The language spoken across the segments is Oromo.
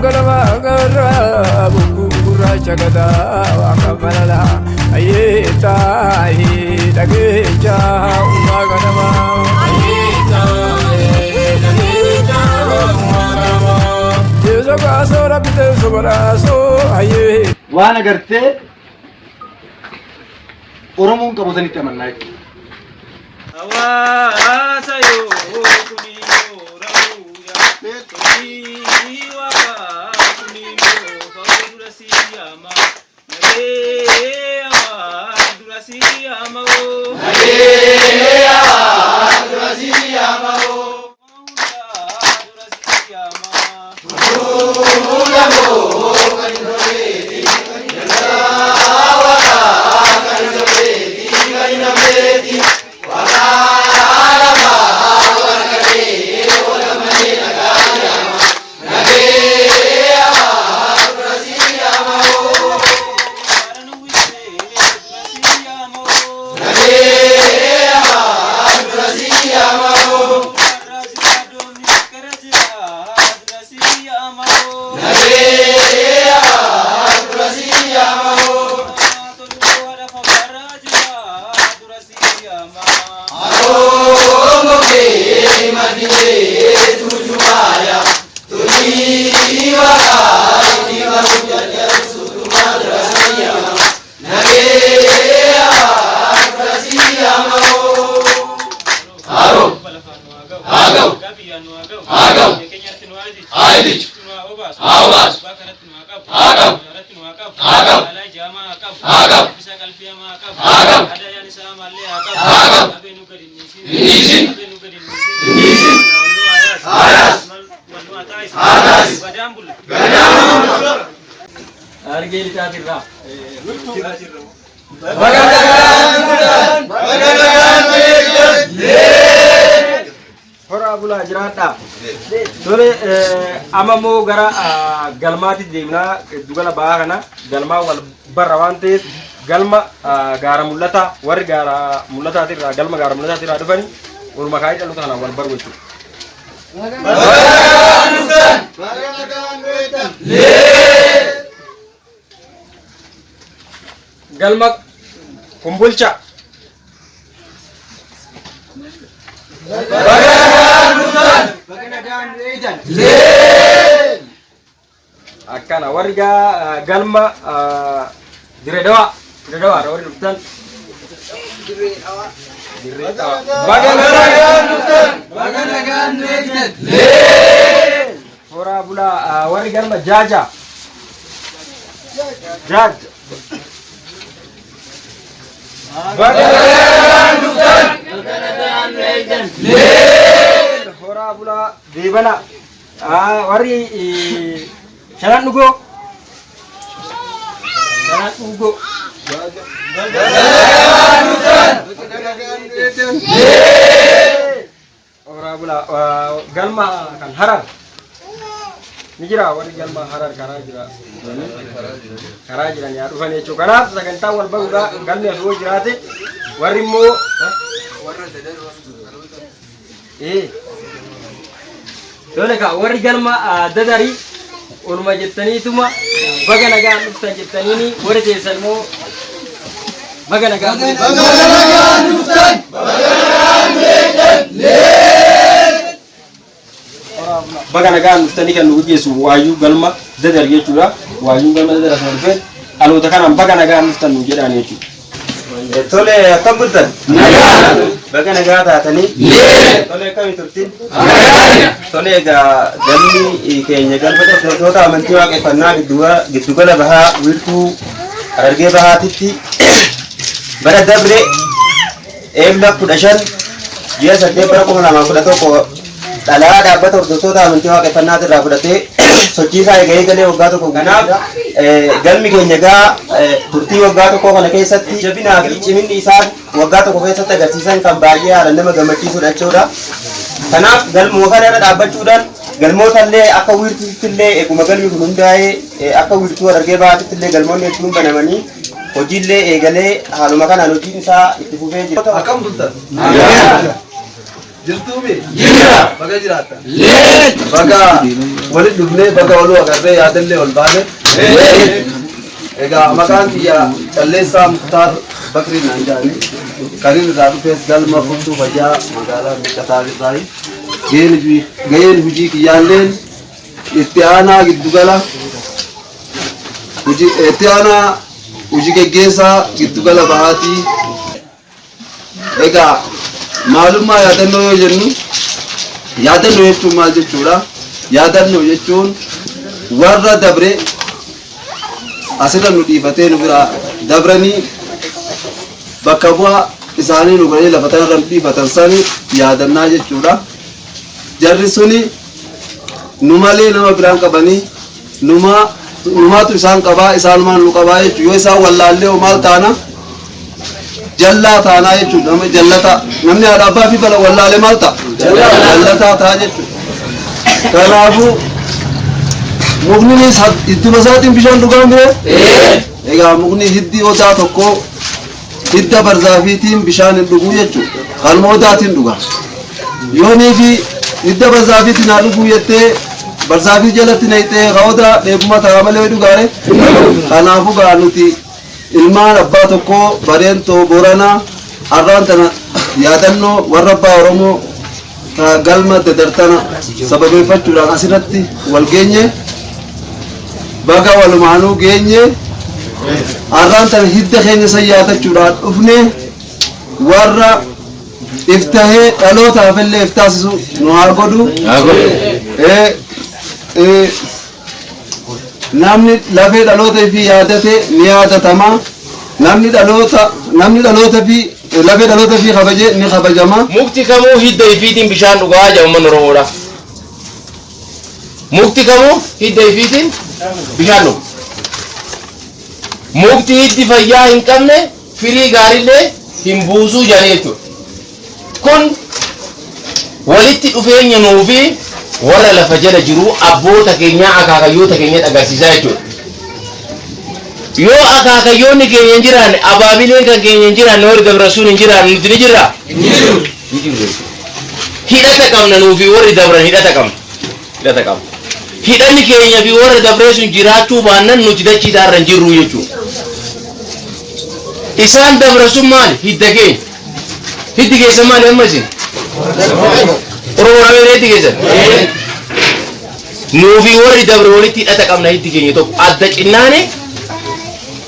Galma garraa gurraacha gadaa waaqa balala ayyeetaa dhageecha uumaa ganama. Teessoo kaasoo rabbi teessoo badhaasoo ayyee. Waan agartee Oromoon qabu sanitti amannaa jechuudha. Hawaasa yoo kuni yoo raawuya tolii waaqa kuni yoo fa'oo dura si yaama nagee hawaa dura si yaama oo. Nagee hawaa dura si yaama oo. Dura si yaama. Argee lixaatirraa. Horaa bulaa jiraadhaa. Tole amma immoo gara galmaatti deemnaa giddugala ba'aa kana galmaa wal barra waan ta'eef galma gaara mul'ataa warri gaara mul'ataatirraa galma gaara mul'ataatirraa dhufani walumaa kaa'ee dhaloota kanaan wal baru jechuudha. Galma Kombolcha. Akkana warri galma dirree dawaa dirree dawaa warri dhuftan. Dirree dawaa. Baga nagaan dhuftan. Baga nagaan dhuftan. Horaa bulaa warri galma jaaja. Jaaja. Baga nagaan dhuftan. Baga nagaan dhuftan. Horaa bulaa deebana. Warri shanan dhugoo. Shanan dhugoo. Horaa bulaa galma kan harar. Ni jira warri galma harar karaa jira. Karaa jiran yaa dhufan jechuudha. Kanaaf sagantaan wal baruudha galmi as yoo jiraate warri immoo Tole kaa warri galma dadarii oluma jettaniituma baga nagaan dhuftan jettaniini warri teessan immoo baga nagaan dhuftan. Baga nagaan dhuftan. Baga nagaan dhuftan. Baga nagaan dhuftanii kan nu gaggeessu waayyuu galma dadar jechuudha. Waayyuun galma dadar asuma dhufee dhaloota kanaan baga nagaan dhuftan nu jedhaan jechuudha. Tole akkam bultan? Baga nagaa taatanii? Tole akkami turtiin? Tole egaa galmi keenya galma hordoftoota amantii waaqeffannaa giddugala bahaa wiirtuu Harargee Bahaatitti bara dabre eebla 15 ji'a 8 bara 2011 dhalaa dhaabbata hordoftoota amantii waaqeffannaa irraa fudhatee sochii isaa eega'ee galee waggaa tokko. Kanaaf galmi keenya egaa turtii waggaa tokko kana keessatti jabinaa fi ciminni isaan waggaa tokko keessatti agarsiisan kan baay'ee haalaan nama gammachiisudha jechuudha. Kanaaf galmuma kana irra dhaabbachuudhaan galmoota illee akka wiirtuutti illee eeguma galmi kun hundaa'ee akka wiirtuu Harargee Bahaatitti illee galmoonni hedduun banamanii hojiillee eegalee haaluma kanaan hojiin isaa itti fufee jira. Akkam bultan? Jirtuu mi? Baga jiraattan. Baga Walitti dhufnee baga waluu agarree yaadallee ol baane. Egaa maqaan kiyya Calleessaa Muktaar Bakrii naan jedhani. Kan inni irraa dhufes galma furtuu fayyaa magaalaa Miicataa irraayi. Gaheen hojii kiyyaalleen itti aanaa giddugala hojii itti aanaa hojii geggeessaa giddugala bahaatii. Egaa maalummaa yaadannoo yoo jennu, yaadannoo jechuun maal jechuudha? Yaadannoo jechuun warra dabre asirra nu dhiifatee nu bira dabranii bakka bu'aa isaanii nu godhanii lafa tanarra nu dhiifatan sani yaadannaa jechuudha. Jarri suni nu malee nama biraan qabanii numaa numaatu isaan qabaa, isaanumaan nu qabaa jechuudha. Yoo isaan wallaallee hoo maal taana? Jallaa taanaa jechuudha. Nama jallataa, namni haadha abbaa fi bala wallaalee maal ta'a? Jallataa ta'a jechuudha. Kanaafuu mukninis ittuma isaatiin bishaan dhugaa mire. Egaa mukni hiddi odaa tokko hidda barzaafiitiin bishaan hin dhuguu jechuudha. Kanuma odaatiin dhuga. Yoonii fi hidda barzaafiitiin haa dhuguu jettee barzaafii jalatti naqxee ka odaa dheebuma ta'a malee dhugaare. Kanaafuu gaa nuti ilmaan abbaa tokkoo Bareentoo Booranaa har'aan tana yaadannoo warra abbaa Oromoo ta galma dadartana sababeeffachuudhaan asirratti wal geenye, baga walumaanuu geenye. Har'aan tana hidda keenya san yaadachuudhaan dhufne, warra iftahee dhalootaaf illee iftaasisu nu haa godhu. Namni lafee dhaloota fi yaadate ni yaadatama. Namni dhaloota fi lafee dhaloota fi kabaje ni kabajama. Mukti kamuu hidda ifiitiin bishaan dhugaa jedha uummanni Oromoodha. Mukti kamuu hidda ifiitiin bishaan dhuga. Mukti hiddi fayyaa hin qabne firii gaariillee hin buusuu jedhanii jechuudha. Kun walitti dhufeenya nuu fi warra lafa jala jiru abboota keenyaa, akaakayyoota keenya agarsiisaa jechuudha. Yoo akaakayyoonni keenya hin jiraanne, abaabileen kan keenya hin jiraanne, warri dabran sun hin jiraanne, nuti ni jirraa? Hin jiru jechuudha. Hidhata qabna, nuu fi warri dabran hidhata qabna. Hidhata qabna. Hidhanni keenya fi warra dabree sun jiraachuu baannan nuti dachii isaarra hin jirru jechuudha. Isaan dabran sun maali? Hidda keenya. Hiddi keessa maali amma isin? Oromoo namni hiddi keessan? Nuu fi warri dabre walitti hidhata qabna, hiddi keenya tokko. Adda cinnaane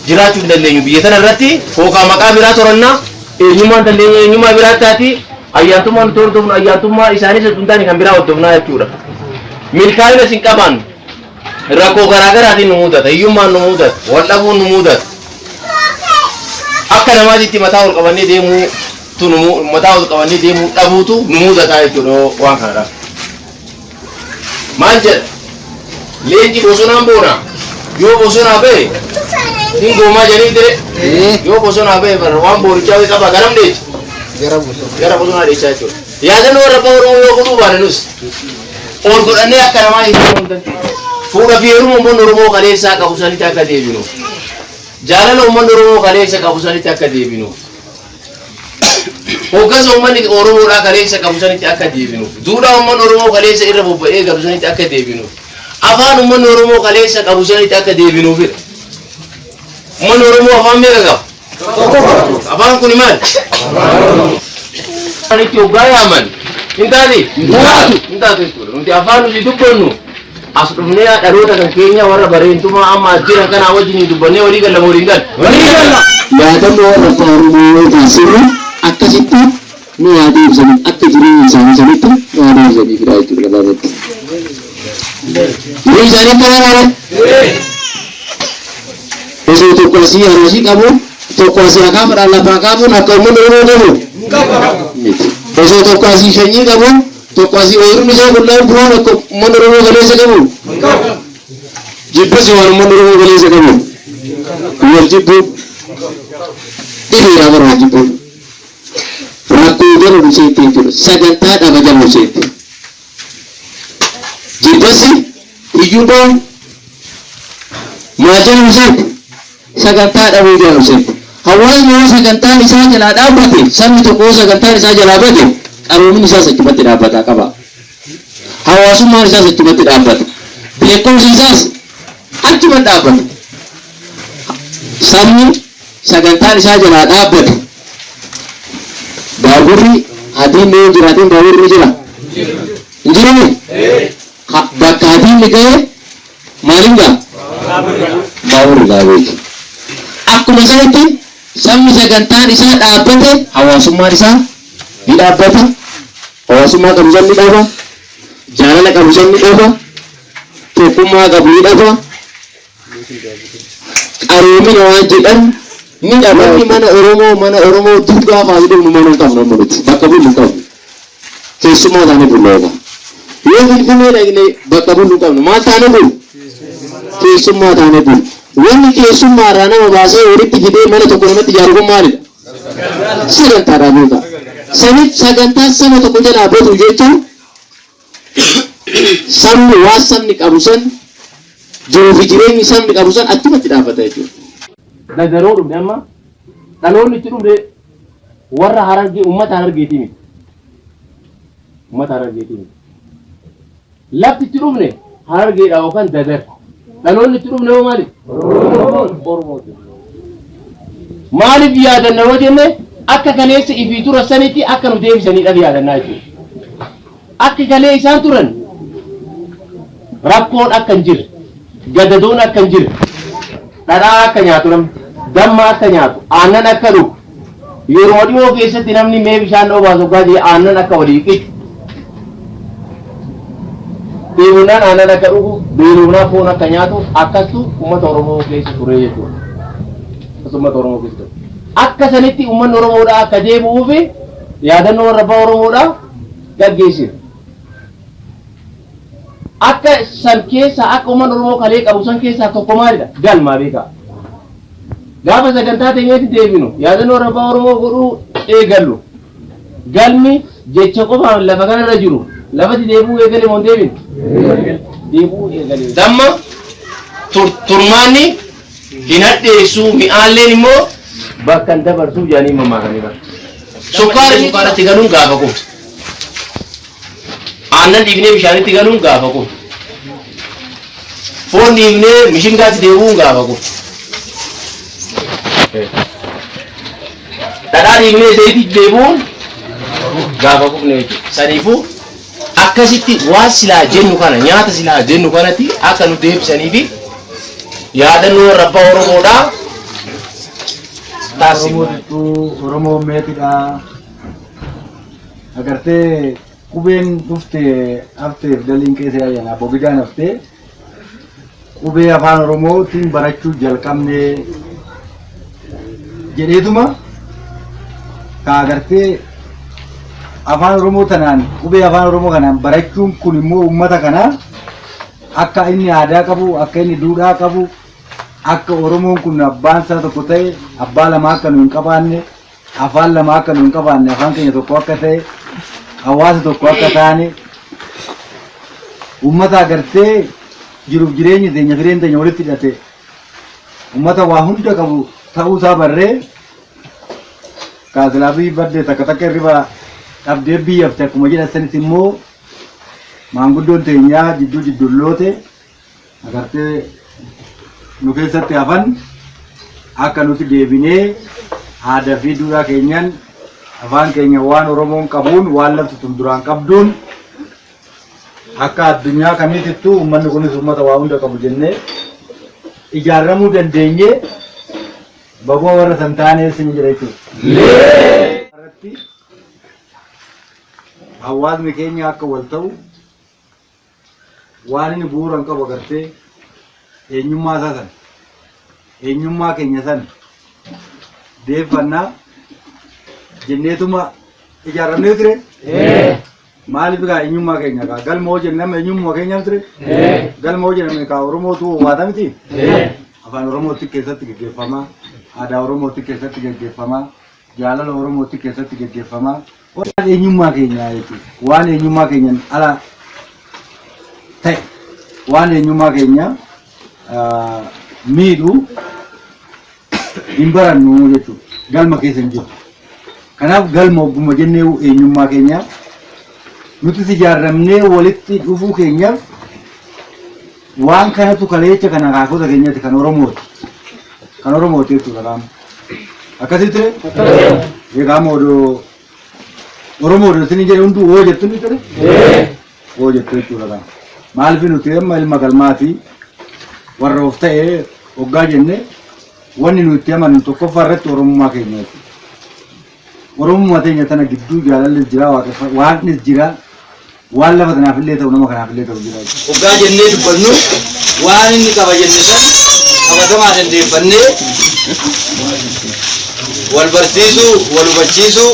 jiraachuu hin dandeenyu. Biyya tana irratti hookaa maqaa biraa torannaa, eenyummaan dandeenya eenyummaa biraa taati, ayyaantummaa nuti hordofnu ayyaantummaa isaanis osoo hin taane kan biraa hordofnaa jechuudha. Milkaa'ina isin qabaannu rakkoo garaa garaatiin nu mudata, hiyyummaan nu mudata, wal dhabuun nu mudata. Akka namaatitti mataa ol qabannee deemuutu nu mataa ol qabannee deemuu dhabuutu nu mudataa jechuudha waan kanadha. Maal jedha? Leenci bosonaan boona. Yoo bosonaa ba'e hin goomaa jedhanii dire. Yoo bosonaa ba'e bara waan boonichaa wayii qaba garam deechi? Gara bosonaa deechaa jechuudha. Yaadannoo warra abbaa Oromoo yoo godhuu baane nus ol godhannee akka namaa hin deemuu dandeenyu. Fuudha fi heeruma uummanni Oromoo kaleessaa qabu sanitti akka deebinu. Jaalala uummanni Oromoo kaleessa qabu sanitti akka deebinu. Hoggansa uummanni Oromoodhaa kaleessa qabu sanitti akka deebinu. Duudhaa uummanni Oromoo kaleessa irra bobba'ee galu sanitti akka deebinu. Afaan uummanni Oromoo kaleessa qabu sanitti akka deebinuufidha. Uummanni Oromoo afaan meeqa qaba? Afaan kuni maali? Itti hoggaa yaaman. Hin taate? Hin taatu jechuudha. Nuti afaan nuti dubbannu as dhufnee dhaloota kan keenya warra bareentumaa amma as jiran kanaa wajjin dubbannee walii galla moo waliin galla? Walii galla! Yaadannoo warra abbaa Oromoo yoo taasifnu akkasitti nu haa deebisanii, akka jireenya isaanii sanitti nu haa deebisanii fida jechuudha gabaabatti. Jireenya isaanii akka maal? Osoo tokko asii haroosii qabu, tokko asii akaafaadhaan lafaa kaafuun akka uummanni Oromoo qabu miti. Osoo tokko asii sanyii qabu, tokko asii ooyiruun isaa qullaan bu'uun akka uummanni Oromoo kaleessa qabu. Jibbas waan uummanni Oromoo kaleessa qabu. Wal jibbuu dhibeedhaa bara wal jibbuun. Rakkoo jala nu seente jechuudha. Sagantaa dhaba jala nu seente. Jibbasi hiyyummaan maal jala nu seente? Sagantaa dhabuu jala nu seente. Hawaasni yoo sagantaan isaa jalaa dhaabbate, sabni tokko yoo sagantaan isaa jalaa bade, qaroominni isaas achumatti dhaabbataa qaba. Hawaasummaan isaas achumatti dhaabbata. Beekumsi isaas achuma dhaabbata. Sabni sagantaan isaa jalaa dhaabbate. Baaburri adiin yoo jiraatin baaburri ni jira. Hin jiruu? Bakka adiin ga'e maaliin ga'a? Baaburri ga'a beeki. Akkuma sanatti sabni sagantaan isaa dhaabbate hawaasummaan isaa ni dhaabbata. Hawaasummaa qabu san ni dhaba. Jaalala qabu san ni dhaba. Tokkummaa qabu ni dhaba. Qaroomina waan jedhan ni dhaba. Namni mana Oromoo mana Oromoo dur gaafa as dhufnu mana hin qabnu amma nuti bakka bullu hin qabnu. Keessummaa taanee bulla yookaan. Yoo Finfinnee dhaqne bakka bullu hin qabnu maal taanee bullu? Keessummaa taanee bullu. Wanni keessummaa irraa nama baasee walitti fidee mana tokko namatti ijaaru kun maalidha? Sagantaadha beekaa. Saniif sagantaan saba tokko jalaa badu jechuun sabni waan sabni qabu san jiruu fi jireenyi sabni qabu san achumatti dhaabbata jechuudha. Dadaroo dhufne amma dhaloonni itti dhufne warra Harargee uummata Harargeetii miti. Uummata Harargeetii miti. Lafti itti dhufne Harargeedha yookaan Dadar. Dhaloonni itti dhufne hoo maali? Oromooti. Maaliif yaadanna yoo jenne akka kaleessa ifii tura sanitti akka nu deebisaniidhaaf yaadannaa jechuudha. Akka kalee isaan turan rakkoon akka hin jirre, gadadoon akka hin jirre, dhadhaa akka nyaatu namni, damma akka nyaatu, aannan akka dhugu, yeroo dhiyoo keessatti namni mee bishaan obaasu hoggaa jedhe aannan akka walii qicu, dheebonnaan aannan akka dhugu, beelofnaan foon akka nyaatu akkastu uummata Oromoo keessa ture jechuudha. Akkas uummata Oromoo keessa ture. Akka sanitti uummanni Oromoodhaa akka deebi'uufi yaadannoo warra abbaa Oromoodhaa gaggeessina. Akka san keessaa akka uummanni Oromoo kalee qabu san keessaa tokko maalidha? Galmaa beekaa. Gaafa sagantaa teenyeetti deebinu yaadannoo warra abbaa Oromoo godhuu eegallu. Galmi jecha qofaan lafa kanarra jiru lafatti deebi'uu eegale moo hin deebine? Deebi'uu eegale. Damma turmaanni hin hadheessuu mi'aalleen immoo bakka hin dabarsuuf jedhanii mammaakanii bara. Sukkaara sukkaaratti galuun gaafa quftu. Aannan dhiifnee bishaanitti galuun gaafa quftu. Foon dhiifnee mishingaatti deebi'uun gaafa quftu. Dhadhaa dhiifnee zayitiitti deebi'uun gaafa qufne jechuudha. Saniifuu akkasitti waan silaa jennu kana nyaata silaa jennu kanatti akka nu deebisanii fi yaadannoo warra abbaa Oromoodhaa taasifna. Oromoo Oromoo meetidha. Agartee qubeen dhufte hafteef daliin keessa yaayyan bobidaan haftee qubee afaan Oromootiin barachuu jalqabne jedheetuma ka agartee afaan Oromoo tanaan qubee afaan Oromoo kanaan barachuun kun immoo uummata kanaa akka inni aadaa qabu akka inni duudhaa qabu akka Oromoon kun abbaan isaa tokko ta'e abbaa lama akka nu hin qabaanne afaan lama akka nu hin qabaanne afaan keenya tokko akka ta'e hawaasa tokko akka taane uummata agartee jiruuf jireenyi teenya fireen teenya walitti hidhate uummata waa hunda qabu ta'uusaa barree kaasilaa fi badde takka takka hirriba dhabdee biyyafte akkuma jedhan sanis immoo maanguddoon teenyaa jidduu jidduloote agartee nu keessatti hafan akka nuti deebinee aadaa fi duudhaa keenyaan afaan keenya waan Oromoon qabuun waan lafti tun duraan qabduun akka addunyaa kamiitittuu uummanni kunis uummata waa hunda qabu jennee ijaaramuu dandeenyee baguma warra san taanee sin jira jechuudha. Irratti hawaasni keenya akka wal ta'u waan inni bu'uura hin qabu agartee eenyummaa isaa sana eenyummaa keenya sana deeffannaa jenneetuma ijaaramnee ture. Maaliif gaa eenyummaa keenya gaa galma hoo jenname eenyummaa keenya ture. Galma hoo jenname kaa Oromootu waata miti. Afaan Oromootti keessatti gaggeeffamaa, aadaa Oromootti keessatti gaggeeffamaa, jaalala Oromootti keessatti gaggeeffamaa. Waan eenyummaa keenyaa jechuudha. Waan eenyummaa keenyan ala ta'e waan eenyummaa keenya miidhu hin barannu jechuudha. Galma keessa hin jiru. Kanaaf galma ogguma jennee eenyummaa keenya nutis ijaaramnee walitti dhufuu keenyaaf Waan kanatu kaleecha kana akaakota keenyatti kan Oromooti. Kan Oromooti jechuudha qaama. Akkasitti egaa odoo Oromoo odoo isin jedhe hunduu hoo jettu ni ture? Hoo jettu jechuudha qaama. Maaliif nuti amma ilma galmaati warra of ta'e hoggaa jenne wanni nuti itti amannu tokkoffaa irratti Oromummaa keenya jechuudha. Oromummaa teenya tana gidduu jaalallis jira, waaqnis jira, waan lafa kanaaf illee ta'u nama kanaaf illee ta'u jira. Hoggaa jennee dubbannu waan inni qaba jenne san qabatamaa dandeeffannee wal barsiisuu, wal hubachiisuu,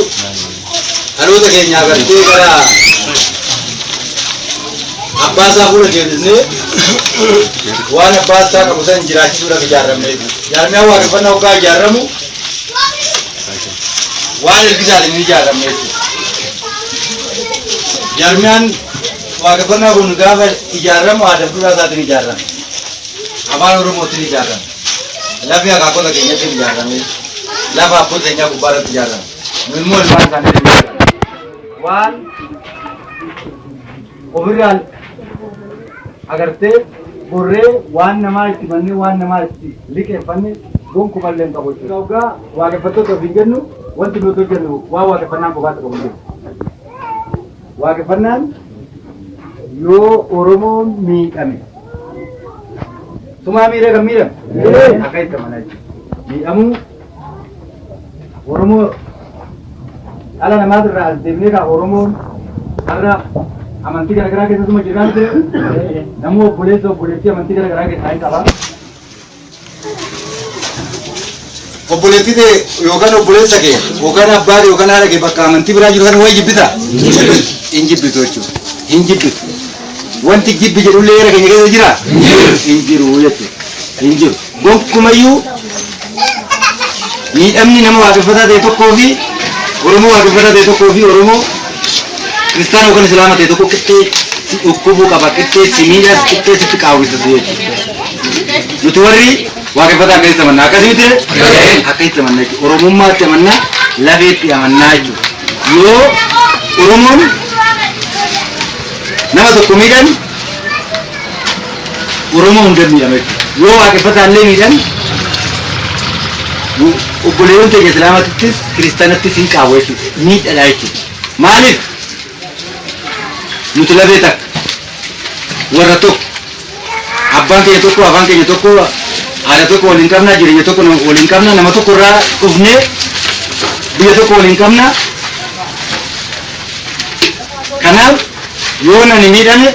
dhaloota keenya agartee gara abbaa isaa fuula deebisnee waan abbaa isaa qabu san jiraachisuudhaaf ijaaramne. Jaarmiyaan waaqeffannaa hoggaa ijaaramu waan ergisaatiin hin ijaaramne jechuudha. Jaarmiyaan waaqeffannaa kun gaafa ijaaramu aadaa fi duudhaa isaatiin ijaarame. Afaan Oromootiin ijaarame. Lafee akaakota keenyatti ijaarame. Lafa abboota keenyaa gubbaa irratti ijaarame. Nu immoo ilmaan isaanii ijaarame. Waan ofirraan agartee gorree waan namaa itti mannee waan namaa itti liqeeffanne gonkumallee hin qabu jechuudha. Hoggaa waaqeffattoota ofiin jennu wanti nuti hojjennu waan waaqeffannaan qofaatti qabu jiru. Waaqeffannaan yoo Oromoon miidhame sumaa miidhee kan miidhame akka itti amanaa jechuudha. Miidhamuu Oromoo dhala namaatirraa as deemnee kan Oromoon har'a amantii garaagaraa keessatuma jiraan ture namuu obboleessa obboleettii amantii garaagaraa keessaa hin qaba. Obboleettii tee yookaan obboleessa kee yookaan abbaa kee yookaan haadha kee bakka amantii biraa jiru sana wayi jibbita? Hin jibbitu jechuudha. Hin jibbitu. Wanti jibbi jedhullee era keenya keessa jira? Hin jiru jechuudha. Hin jiru. Gonkumayyuu miidhamni nama waaqeffataa ta'e tokkoo fi Oromoo waaqeffataa ta'e tokkoo fi Oromoo kiristaana yookaan islaama ta'e tokko qixxee si dhukkubuu qaba, qixxee si miidhas, qixxee sitti qaawwisas jechuudha. Nuti warri waaqeffataa akkasitti amannaa. Akkasii miti? Akkasitti amannaa jechuudha. Oromummaatti amannaa, lafeetti amannaa jechuudha. Yoo Oromoon nama tokko miidhan Oromoo hunda miidhama jechuudha. Yoo waaqeffataa illee miidhan obboleeyyoon keenya islaamatittis kiristaanattis hin qaabu jechuudha. Miidhadha jechuudha. Maaliif? Nuti lafee takka warra tokko abbaan keenya tokko afaan keenya tokko aadaa tokko waliin qabna jireenya tokko waliin qabna nama tokko irraa dhufnee biyya tokko waliin qabna. Kanaaf yoo nani miidhame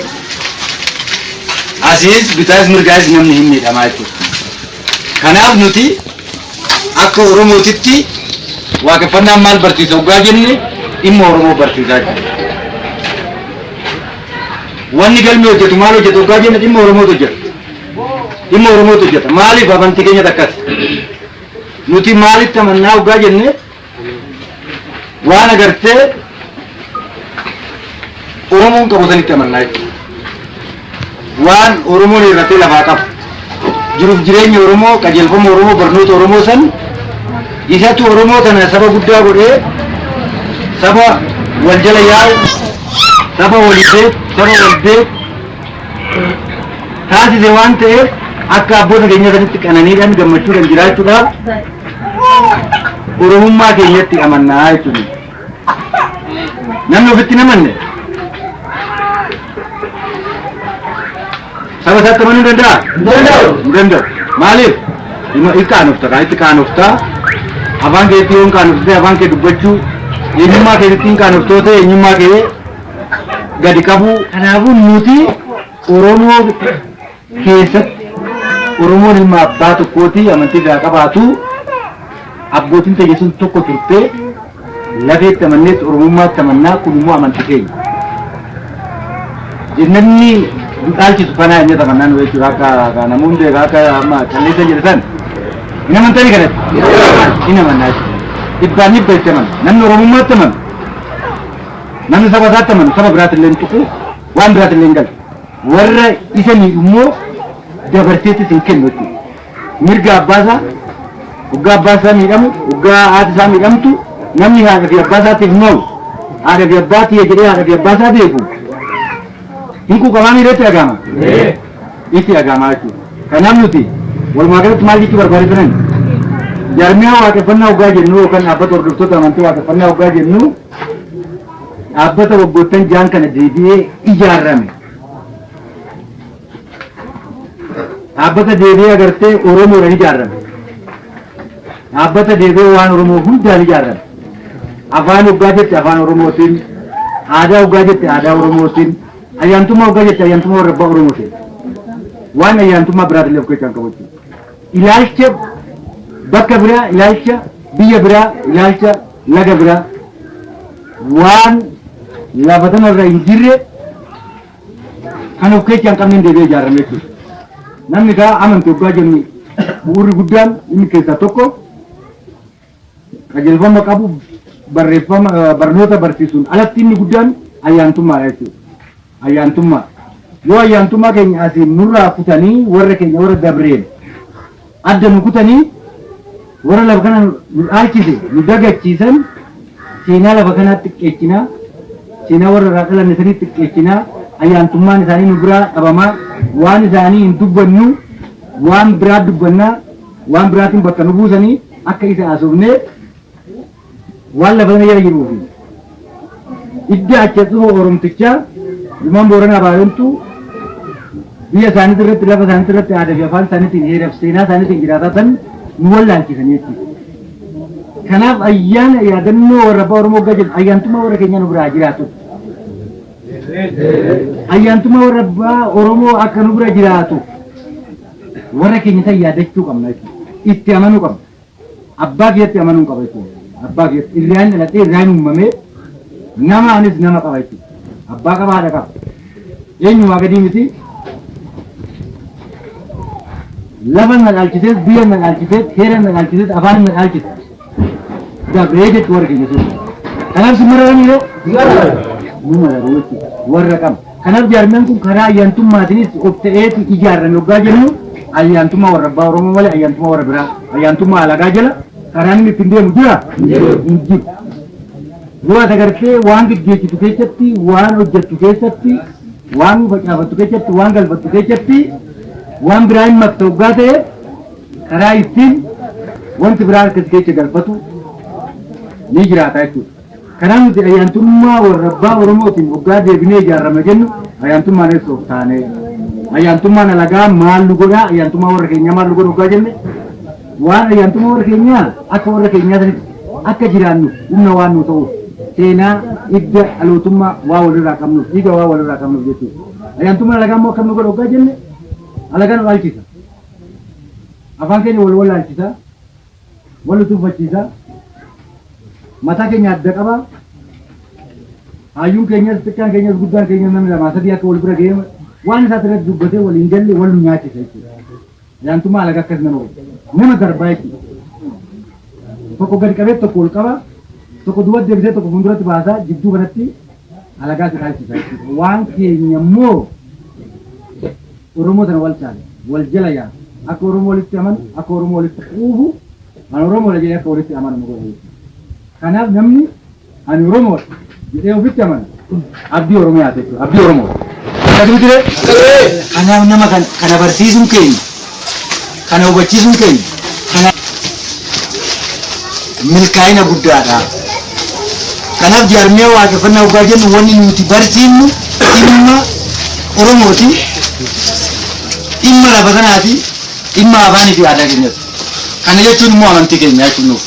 asiis bitaas mirgaas namni hin miidhamaa jechuudha. Kanaaf nuti akka Oromootitti waaqeffannaan maal barsiisa hoggaa jenne dhimma Oromoo barsiisaa jira. Wanni galmi hojjetu maal hojjetu hoggaa jenne dhimma Oromootu hojjeta. Dhimma Oromootu hojjeta. Maaliif amantii keenya takkas? Nuti maalitti amannaa hoggaa jenne waan agartee Oromoon qabu sanitti amannaa jechuudha. Waan Oromoon irratee lafaa qabu. Jiruuf jireenya Oromoo, qajeelfama Oromoo, barnoota Oromoo san isatu Oromoo kana saba guddaa godhee saba wal jala yaa'u, saba walii beeku, saba wal beeku taasise waan ta'eef akka abboota keenya sanitti qananiidhaan gammachuudhaan jiraachuudhaaf Oromummaa keenyatti amannaa jechuudha. Namni ofitti hin amanne saba isaatti amanuu danda'a? Hin danda'u. Maaliif? Itti qaanofta kaa itti qaanofta. Afaan keetti yoo hin qaanofte afaan kee dubbachuu eenyummaa keetitti hin qaanoftoo ta'e eenyummaa kee gadi qabuu. Kanaafuu nuti Oromoo keessatti Oromoon ilma abbaa tokkooti amantii biraa qabaatu abbootiin teenya sun tokko turte lafeetti amannees Oromummaatti amannaa kun immoo amantii keenya. Jennanni nu dhaalchisu kanaa inni amannaa nu jechuudha akka namoonni akka amma calleessa jedhe san hin amantanii kanatti hin amannaa jechuudha. Dhibbaan dhibba itti amanu namni Oromummaatti amanu namni saba isaatti amanu saba biraatti illee hin tuqu waan biraatti illee hin galu. Warra isa miidhu immoo dabarseettis hin kennu jechuudha. Mirga abbaa isaa waggaa abbaa isaa miidhamu waggaa haati isaa miidhamtu namni haadha fi abbaa isaatiif malu haadha fi abbaa tiyya jedhee haadha fi abbaa isaa beeku hin quuqamaa miidhatti dhaga'ama. Itti dhaga'amaa jechuudha. Kanaaf nuti walumaa galatti maal jechuu barbaade turan? Jaarmiyaa waaqeffannaa hoggaa jennu yookaan dhaabbata hordoftoota amantii waaqeffannaa hoggaa jennu dhaabbata waggoottan jaan kana deebi'ee ijaarame. Dhaabbata deebi'ee agartee Oromoodhaan ijaarame. Dhaabbata deebi'ee waan Oromoo hundaan ijaarame. Afaan hoggaa jette afaan Oromootiin, aadaa hoggaa jette aadaa Oromootiin, ayyaantummaa hoggaa jette ayyaantummaa warra abbaa Oromootiin. Waan ayyaantummaa biraatillee of keessaa hin qabu jechuudha. Ilaalcha bakka biraa, ilaalcha biyya biraa, ilaalcha laga biraa waan lafa tanarra hin jirre kan of keessaa hin qabne deebi'ee ijaarame jechuudha. Namni kaa amantii hoggaa jennu bu'uurri guddaan inni keessaa tokko qajeelfama qabu barreeffama barnoota barsiisuun alatti inni guddaan ayyaantummaadha jechuudha. Ayyaantummaa. Yoo ayyaantummaa keenya asiin nurraa kutanii warra keenya warra dabreen adda nu kutanii warra lafa kana nu dhaalchise nu dagachiisan seenaa lafa kanaa xiqqeechinaa, seenaa warra irraa dhalanne sanii xiqqeechinaa, ayyaantummaan isaanii nu biraa dhabamaa, waan isaanii hin dubbannu, waan biraa dubbannaa, waan biraatiin bakka nu buusanii akka isa haasofnee waan lafa sana jala jiruu fi idda achi as dhufa Oromtichaa ilmaan Booranaa Baarentuu biyya isaanii irratti lafa isaanii irratti aadaa fi afaan isaaniitiin heeraaf seenaa isaaniitiin jiraataa san nu wallaalchisan jechuudha. Kanaaf ayyaana yaadannoo warra abbaa Oromoo hoggaa jennu ayyaantummaa warra keenyaa nu biraa jiraatu. Ayyaantummaa warra abbaa Oromoo akka nu bira jiraatu warra keenya san yaadachuu qabna jechuudha. Itti amanuu qabna. Abbaa kiyyatti amanuu qaba jechuudha. Abbaa kiyyatti irraan dhaladhee irraan uumamee nama anis nama qaba jechuudha. Abbaa qaba haadha qaba. Eenyumaa gadii miti. Lafa na dhaalchisees, biyya na dhaalchisees, heera na dhaalchisees, afaan na dhaalchise. Dabree jechuudha warra keenya sun. Kanaaf si mararanii yoo? Nu mararu jechuudha. Warra qaba. Kanaaf jaarmiyaan kun karaa ayyaantummaatiinis of ta'eeti ijaarame hoggaa jennu ayyaantummaa warra abbaa Oromoo malee ayyaantummaa warra biraa ayyaantummaa alagaa jala karaan inni ittiin deemu jira? Hin jiru. Yoo ati agartee waan geggeessitu keessatti, waan hojjettu keessatti, waan facaafattu keessatti, waan galfattu keessatti waan biraa hin makta hoggaa ta'e karaa ittiin wanti biraa harka si keessa galfatu ni jiraata jechuudha. Kanaaf nuti ayyaantummaa warra abbaa Oromootiin hoggaa deebinee ijaarama jennu ayyaantummaan eessa of taane, ayyaantummaan alagaa maal nu godhaa, ayyaantummaa warra keenyaa maal nu godha hoggaa jenne waan ayyaantummaa warra keenyaa akka warra keenyaa sanitti akka jiraannu humna waan nu ta'uuf seenaa idda dhalootummaa waa walirraa qabnuuf dhiiga waa walirraa qabnuuf jechuudha. Ayyaantummaan alagaa immoo akkam nu godha hoggaa jenne alagaa nu dhaalchisa. Afaan keenya wal wallaalchisa, wal tuffachiisa, mataa keenya adda qaba. Hayyuun keenyas xiqqaan keenyas guddaan keenyas namni lamaa sadii akka wal bira ga'ee waan isaatti irratti dubbatee waliin galle wal nu nyaachisa jechuudha. Ayyaantummaa alagaa akkas nama godha. Nama darbaa jechuudha. Tokko gadi qabee tokko ol qaba, tokko duubatti deebisee tokko fuulduratti baasaa jidduu kanatti alagaa si dhaalchisa jechuudha. Waan keenya immoo Oromoo tana wal caale, wal jala yaa, akka Oromoo walitti amanu, akka Oromoo walitti quufu, ani Oromoodha jedhee akka walitti amanu nu godha jechuudha. Kanaaf namni ani Oromoodha jedhee ofitti amanu abdii Oromiyaati jechuudha. Abdii Oromoodha. Akkasumatti ree? Kanaaf nama kana barsiisuun keenya, kana hubachiisuun keenya, kana milkaa'ina guddaadha. Kanaaf jaarmiyaa waaqeffannaa hoggaa jennu wanni nuti barsiifnu dhimma Oromooti, dhimma lafa kanaati, dhimma afaanii fi aadaa keenyati. Kana jechuun immoo amantii keenya jechuun nuuf.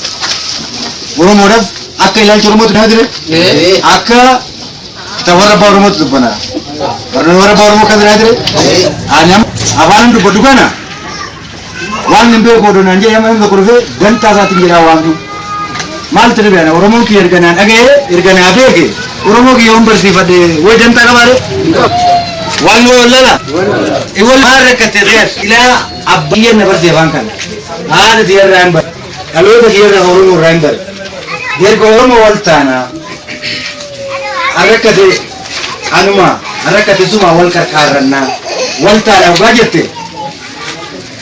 Oromoodhaaf akka ilaalcha Oromootti nama dire akka ta warra abbaa Oromootti dubbana. Warra abbaa Oromoo kan biraa dire ani afaan dubbadhu kana waan hin beeku odoo naan jedhee amma namni tokko dhufee dantaa isaatiin jedhaa waan kun. Maal itti dhibee ana Oromoon kiyya erga naa dhaga'ee erga naa beeke Oromoo kiyya yoon barsiifadhe way dantaa qabaare? Waan way wallala? Iwwal maal rakkatte reer ilaa abbaa kiyya na barsiise afaan kana. Haadha tiyya irraa hin bare. Dhaloota kiyya irraa Oromoo irraa hin bare. Erga Oromoo wal taana arrakkate anuma arrakkate suma wal qarqaarrannaa wal taana dhugaa jette.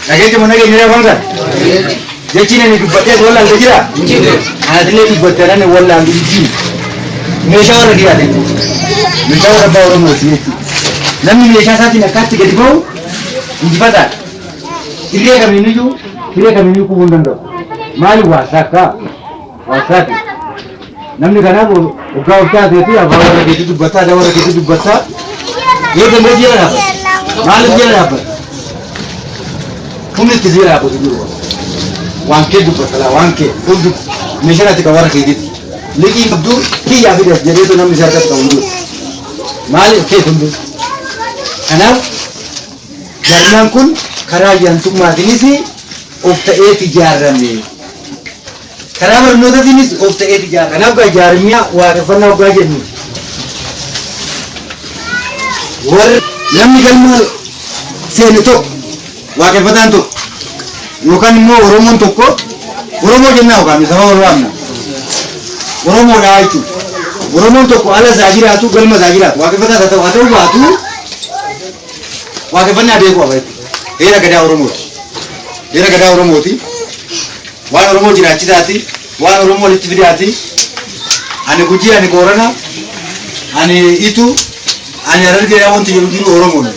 Dhageetti moo nageenya afaan kana? Jechiin ani dubbadhee wallaalte jira? Anatillee dubbatte anan wallaalu hin jiru. Meeshaa warra kiyyaati jechuudha. Meeshaa warra abbaa Oromooti jechuudha. Namni meeshaa isaatiin akkaatti gadi ba'u Injifataadha. Irree kamiiniyyuu hiree kamiiniyyuu kufuu hin danda'u. Maali waasaakkaa? Waasaati. Namni kanaaf waggaa of taatee fi afaan warra keetii dubbataa, aadaa warra keetii dubbataa. Yoo danda'e jala dhaabbata. Maaliif jala dhaabbata? Humni itti jala dhaabbatu jiru. Waan kee dubbata laa waan kee hundi meeshaan ati kan warra keetiiti. Liqii qabdu kiyyaa fidas jedheetu namni si harkatti qabu hin jiru. Maaliif kee hundi? Kanaaf jaarmiyaan kun karaa ayyaantummaatiinis of ta'eet ijaarame. Karaa barnootaatiinis of ta'eet ijaarame. Kanaaf gaa jaarmiyaa waaqeffannaa waggaa jennu warri namni galma seene tokko waaqeffataan tokko yookaan immoo Oromoon tokko Oromoo jennaa yookaan saba wal waamna. Oromoodha jechuudha. Oromoon tokko ala isaa jiraatu galma isaa jiraatu waaqeffataa haa ta'u haa ta'u baatu waaqeffannaa beekuu qaba jechuudha. Heera gadaa Oromooti. Heera gadaa Oromooti. Waan Oromoo jiraachisaati. Waan Oromoo walitti fidaati. Ani Gujii, ani Boorana, ani Itu, ani Harargee wanti jedhu jiru Oromoodha.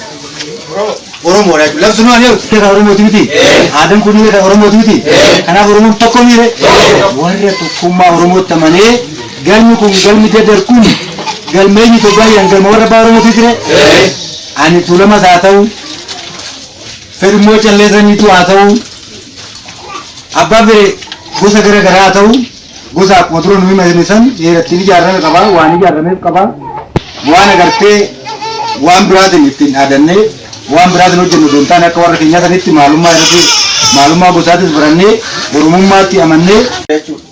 Oromoodha jechuudha. Lafti nu ani kan Oromooti miti. Aadaan kun kan Oromooti miti. Kanaaf Oromoon tokko miire. Warra tokkummaa Oromootti amanee galmi kun galmi dadar kun galmeenyi tokko galma warra abbaa Oromooti ture. Ani Tuulamas haa ta'u, fedhummoo calleessaniitu haa ta'u, abbaa fedhe gosa gara garaa haa ta'u, gosa akkuma dura nu himatan san ittiin ijaarame qaba, waan ijaarameef qaba, waan agartee waan biraatiin ittiin dhaadannee waan biraatiin hojjennu osoo hin taane akka warra keenyaa sanitti maalummaa irratti maalummaa gosaatis barannee Oromummaatti amannee jechuudha.